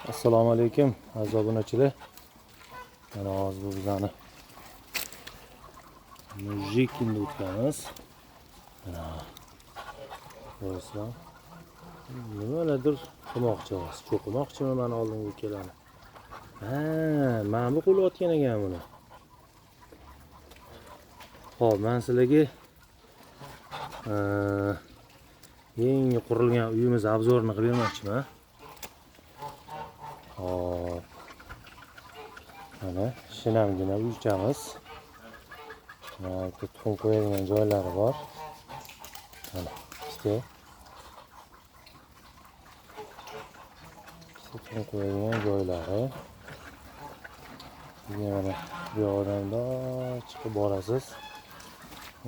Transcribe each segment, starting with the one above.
Assalomu alaykum aziz obunachilar. Mana hozir bu bizani Mujik o'tkamiz. Mana ko'rasizlar. Nimalardir qilmoqchi hozir. Cho'qimoqchimi mani oldimga kelani. Ha, mana bu qo'layotgan ekan buni. Xo'p, men sizlarga yangi qurilgan uyimiz обзор ini qilib bermoqchiman. Hop. Mana shinamgina uychamiz. Mana bitta tuxum qo'yadigan joylari bor. Mana ikkita. Ikkita tuxum qo'yadigan joylari. Keyin mana bu yoqdan bundoq chiqib borasiz.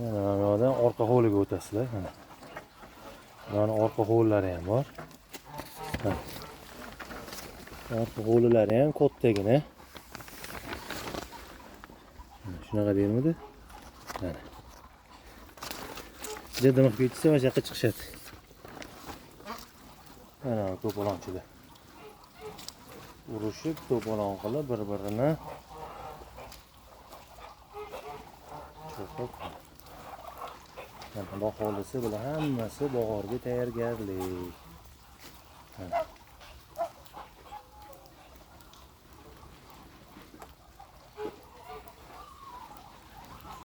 Yana mana bu yoqdan orqa hovliga o'tasizlar. Mana. Bularning orqa hovlilari ham bor. Mana. Orqa hovlilari ham kattagina. Mana shunaqa deyilmidi? Mana. Dimiqib ketsa mana shu yoqqa chiqishadi. Mana to'polonchilar. Urushib to'polon qilib bir-birini cho'qib. Mana hovlisi bilan hammasi bahorga tayyorgarlik. Mana.